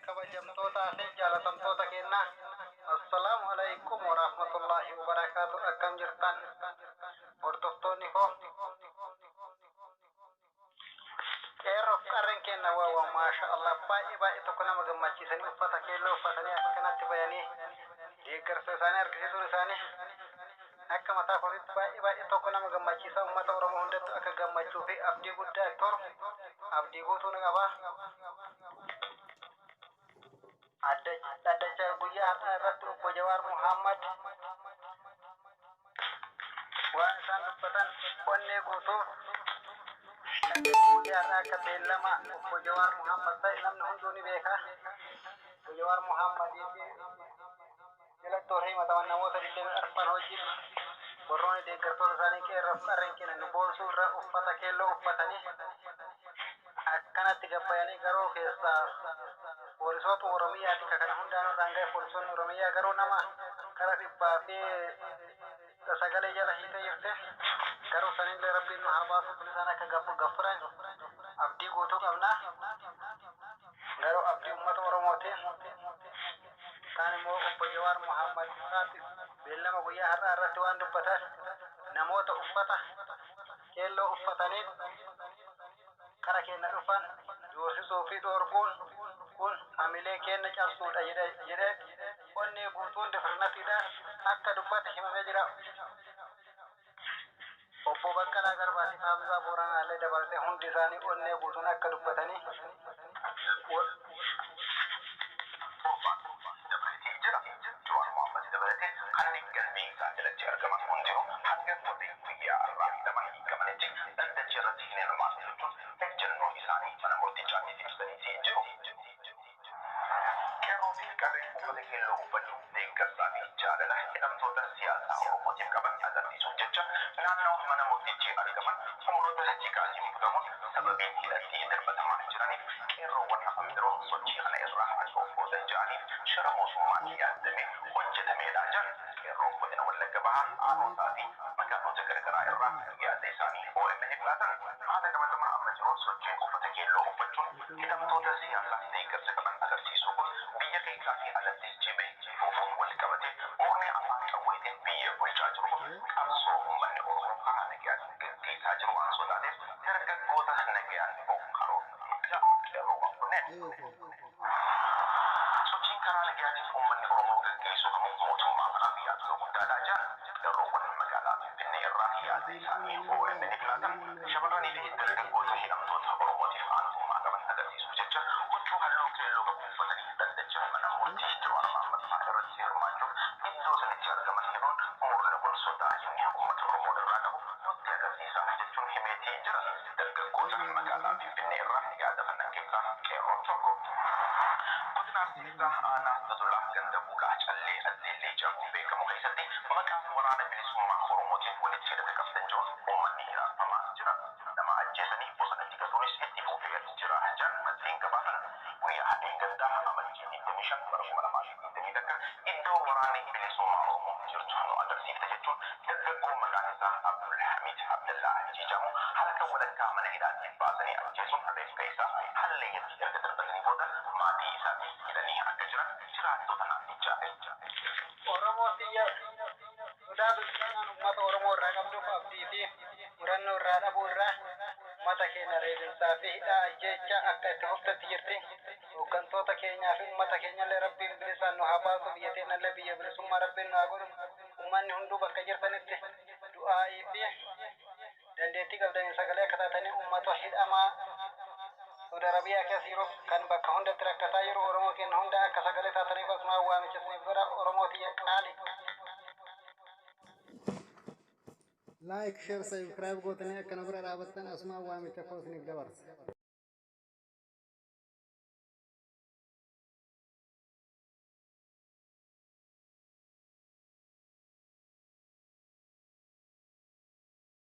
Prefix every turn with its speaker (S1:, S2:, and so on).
S1: Kabajamtootaa fi jaalatamtoota keenna, assalaamu alaikum warahmatullaahi wabarakaatu. Akkam jirtan, hordoftoonni koo? Qeerroof qarreen kenna, waa maasha Allah, baay'ee baay'ee tokko nama gammachiisanii, uffata keelloo uffatanii akkanatti bayanii deeggarsa isaanii argisiisuun isaanii akka mataa kootitti baay'ee baay'ee tokko nama gammachiisa. Uummata Oromoo hundattu akka gammachuu fi abdii guddaa itti horu abdii guutuu ni qaba. Dhaddacha guyyaa har'aa irratti obbo Jawaar Muhammad waan isaan dubbatan onnee guutuu. Guyyaa har'aa akka beellama obbo Jawaar Muhammad ta'e namni hunduu ni beeka. Obbo Jawaar Muhammadii fi jalatti warra himataman namoota 24 hojiin warroonni deeggartoota isaanii qeerroof qarreen kennan nu boonsuu irra uffata keelloo uffatanii akkanatti gabbayanii, garuu keessaa poolisoota Oromiyaati ka kana hundaan irraan ga'e. Poolisoonni Oromiyaa garuu nama kara 109 jala hiitee jirte. Garuu sanillee rabbiin nu haa baasu, bilisaan akka gabbu gaffuran abdii guutuu qabna. Garuu abdii uummata Oromootiin kaan immoo obbo Jawaar Muhammad faati beellama guyyaa har'aa irratti waan dubbatan, namoota uffata keelloo uffatanii kara keenya dhufan doorsisuu fi dhoorkuun kun hamilee keenya cabsuudha jedhee onnee guutuun difirnatiidha akka dubbate himamee jira. Obbo Baqqalaa Garbaatii fi Hamzaa Booranaallee dabalatee hundi isaanii onnee guutuun akka dubbatanii
S2: dabalatee jira. Jawaar Mohaammed dabalatee kanneen galmee isaa jalatti argaman hundinuu hanga warreen guyyaa har'aa hidhaman hiikamanitti dhaddacha irratti hin hirmaatu jechuun ejjennoo isaanii mana murtichaatti ibsanii jiru. Qeerroo fi qarreen uffata keelloo uffachuu deeggarsaa fi jaalala hidhamtoota siyaasaa Oromootiif qaban agarsiisuuf jecha naannoo mana murtichi argaman humnoota tikaatiin butamuun sababiin hidhatti darbatamaa jiraniif, qeerroowwan hafan biroo sochii kana irraa akka of booda ja'aniif shira mootummaan yaaddamee hojjetameedha jedhan. Qeerroon godina Wallagga Bahaa aanootaa fi magaalota garaagaraa irraa yaada isaanii OMN laatan, haala qabatamaa amma jiruun sochiin uffata keelloo uffachuun hidhamtoota siyaasaa deeggarsa qaban agarsiisuu kun biyya keessaa fi alattis cimee fufuun wal qabatee, murni afaan qawweetiin biyya bulchaa jiru kun qabsoo uummanni Oromoo karaa nagayaan gaggeessaa jiru waan sodaateef dargaggoota nagayaan bokkaroo qeerroowwan kunneen. Sochiin karaa nagayaatiin uummanni Oromoo gaggeessu kamuu mootummaa kanaaf yaaddoo guddaadha jedhan. Qeerroowwan magaalaa Finfinnee irraa yaada isaanii OMN laatan, shamarranii fi dargaggoota hidhamtoota Oromootiif aantummaa qaban agarsiisuuf jecha huccuu halluu keelloo qabu uffatanii dhaddacha mana murtii Jawaar Mohaammed fa'aa irratti hirmaachuuf iddoo sanitti argaman hedduun, murni kun sodaa inni uummata Oromoo irraa qabu nutti agarsiisa jechuun himeetii jira. Dargaggoota magaalaa Finfinnee irraa yaada kannan keessaa qeerroon tokko. Godina Arsii Lixaa aanaa Dodolaa ganda Buulaa Callee Azzeellee jedhamuun beekamu keessatti maqaa Waraana Bilisummaa Oromootiin walitti hidhata qabdan jiruun uummanni hiraarfamaa jira. Nama ajjeesanii bosonatti gatuunis itti fufee jira jedhan maddeen gabaasan. Guyyaa dheengaddaa Amajjii 25 bara 2021 iddoo Waraanni Bilisummaa Oromoo jirtu nu agarsiifte jechuun dargaggoo maqaan isaa Abdul Hamid Abdallaa jedhamu halkan walakkaa mana hidhaatti baasanii ajjeesuun reeffa isaa halleeyyatti erga darbatanii booda maatii isaatti hidhanii akka jiran jiraattota naannichaa.
S1: Oromoo tiyya, sodaa bilchaanaan uummata Oromoo irraa qabduuf abdii fi murannoo irraa dhabuu irraa uummata keenya reebinsaa fi hidhaa ajjeechaa akka itti fuftetti jirti. Hooggantoota keenyaa fi uummata keenyallee rabbiin bilisaan nu haa baasu, biyya teenyallee biyya bilisummaa rabbiin nu haa godhu. Uummanni hunduu bakka jirtanitti du'aa'ii fi dandeettii qabdanii sagalee akka taatanii uummata hidhamaa Saudi Arabiyaa keessa jiru kan bakka hundatti rakkataa jiru Oromoo keenya hunda akka sagalee taataniif asumaan waamicha isiniif godha. Oromoo tiyya qaali.
S3: Like, share, subscribe gootanii akkana bira dhaabattan asumaan waamicha koo isiniif dabarsa.